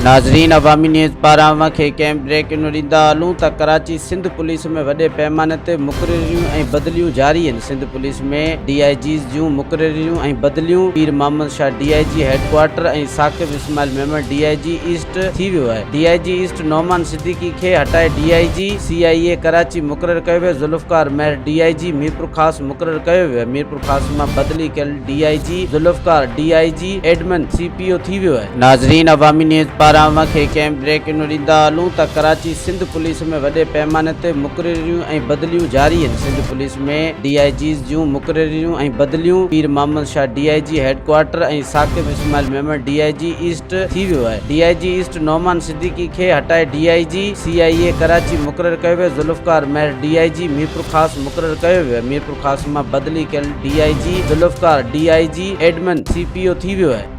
ناظرين عوامي نيوز پاران اوهان کي ڪنهن بريڪ انو ڏيندا هلون ته ڪراچي سنڌ پوليس ۾ وڏي پئماني تي مقرريون ۽ بدليون جاري آهن Sindh police ۾ D I Gs جون مقرريون ۽ بدليون Pir Muhammad Shah D I G headquarter ۽ Saqib Ismail Memon D I G east ٿي ويو آهي D I G east Noman Siddiqui کي هٽائي D I G C I A Karachi مقرر ڪيو ويو ذوالفقار مهر ڊي I جي ميرپورخاص مقرر ڪيو ويو آهي ميرپورخاص مان بدلي ڪيل D I G Zulfiqar D I G admin C P O ٿي ويو آهي. ناظرين عوامي نيوز پاران اوهان کي ڪنهن بريڪ انو ڏيندا هلون ته ڪراچي سنڌ پوليس ۾ وڏي پئماني تي مقرريون ۽ بدليون جاري آهن Sindh police ۾ D I Gs جون مقرريون ۽ بدليون Pir Muhammad Shah D I G headquarter ۽ Saqib Ismail Memon D I G east ٿي ويو آهي D I G east Noman Siddiqui کي هٽائي D I G C I A Karachi مقرر ڪيو ويو ذوالفقار مهر ڊي I جي ميرپورخاص مقرر ڪيو ويو آهي ميرپورخاص مان بدلي ڪيل D I G Zulfiqar D I G admin C P O ٿي ويو آهي.